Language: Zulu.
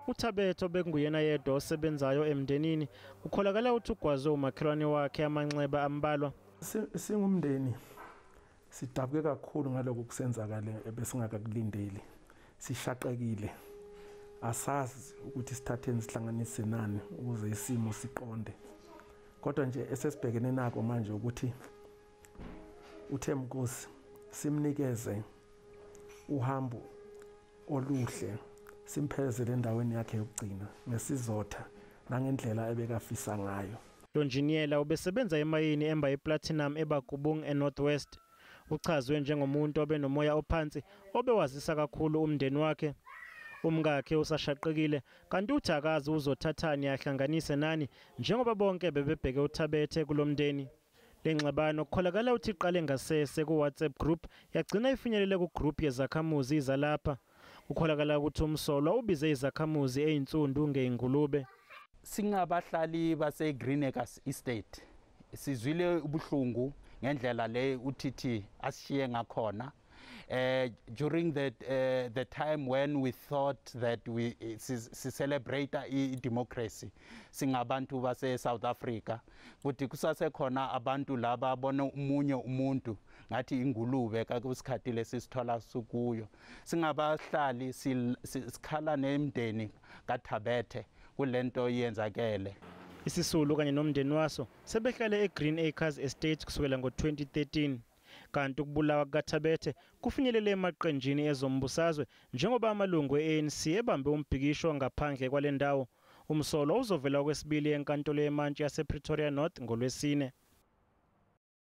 UThabethe obekunguyena yedwa osebenzayo emndenini kukholakala ukuthi ugwazwe umakhelwane wakhe amanxeba ambalwa. Singumndeni sidabuke kakhulu ngalokhu kusenzakale ebesingakakulindeli. Sishaqekile. Asazi ukuthi sithatheni sihlanganise nani ukuze isimo siqonde. Kodwa nje esesibhekene nako manje ukuthi uThembinkosi simnikeze uhambo oluhle, simphelezele endaweni yakhe yokugcina ngesizotha nangendlela ebekafisa ngayo. Lo njiniyela ubesebenza emayini emba iplatinum eBakubung eNorth West. Uchazwe njengomuntu obenomoya ophansi obewazisa kakhulu umndeni wakhe. Umkakhe usashaqekile kanti uthi akazi uzothathani ahlanganise nani njengoba bonke bebebheke uThabethe kulomndeni. Lengxabano kukholakala ukuthi iqale ngasese ku-WhatsApp group yagcina ifinyelele ku-group yezakhamuzi zalapha. Kukholakala ukuthi umsolwa ubize izakhamuzi eyinsundu ngeyingulube. Singabahlali base Green Acres Estate sizwile ubuhlungu ngendlela le uTT asishiye ngakhona. During the time when we thought that we celebrate i-democracy singabantu base South Africa, kuthi kusasekhona abantu laba bona umunye umuntu ngathi ingulube kakusikhathi lesisithola sukuyo. Singabahlali sikhala nemndeni kaThabethe kulento yenzakele. Isisulu kanye nomndeni waso sebehlale eGreen Acres Estate kusukela ngo-2013. Kanti ukubulawa kukaThabethe kufinyelele emaqenjini ezombusazwe njengoba amalungu e-ANC ebambe umbhikisho ngaphandle kwale ndawo. Umsolwa uzovela okwesibili enkantolo yemantshi yasePretoria North ngoLwesine.